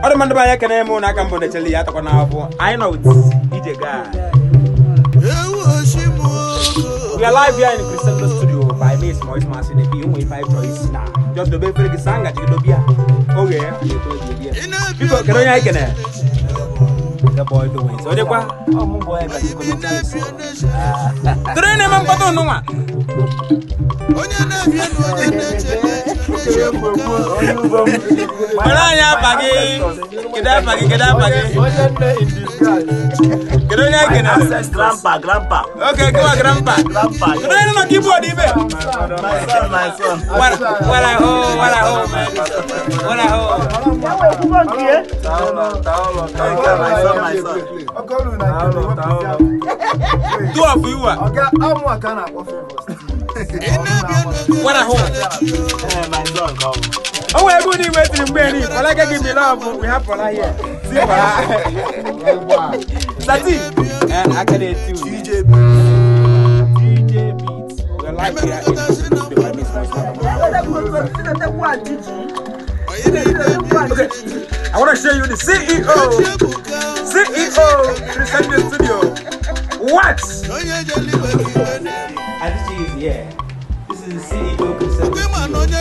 Ọ dị mma, ndị be anyị, ekene m n'aka mbụ na-echele ya atakwa n'afọ. Anyị nọ with Ije Guy. We are live here in Crescendo Studio by me, Moise Masi Debi. Ụmụ ife anyị chọrọ isi na just dobe efere gị, saa ngaji gị, dobe ya oge ya na-eto eji eri ya. Biko, kedu onye anyị kene? The boy doings. Onye kwa tụrụ na-eme mkpọtụ nụnwa? Onye na-abịa na onye na-eche na-eche. Were anyị afa gị. Kedu afa gị? Kedu afa gị? Onye nne in disguise. Kedu onye anyị kenere? Grandpa, grandpa. Okay, gịwa grandpa. Grandpa. Kedu onye nọ na keyboard ibe? My son, my son. What a ho, what a ho, man. What a ho. My son, my son. Ọkọlù na nke na-ewepụta. Two of you are. Ọga amụ a ka a na-akpọ Favour. What a ho. Eh, my son, come. O nwere ego n'igwe tiri mgbe eri. Folake, give me love. We have Fola here. See Fola. Sati. Eh, aka na-eti unu. DJ. DJ Beats. We are live here in the studio by Miss Moise. Okay. I want to show you the CEO. CEO Crescendo Studio. What? Adichie is here.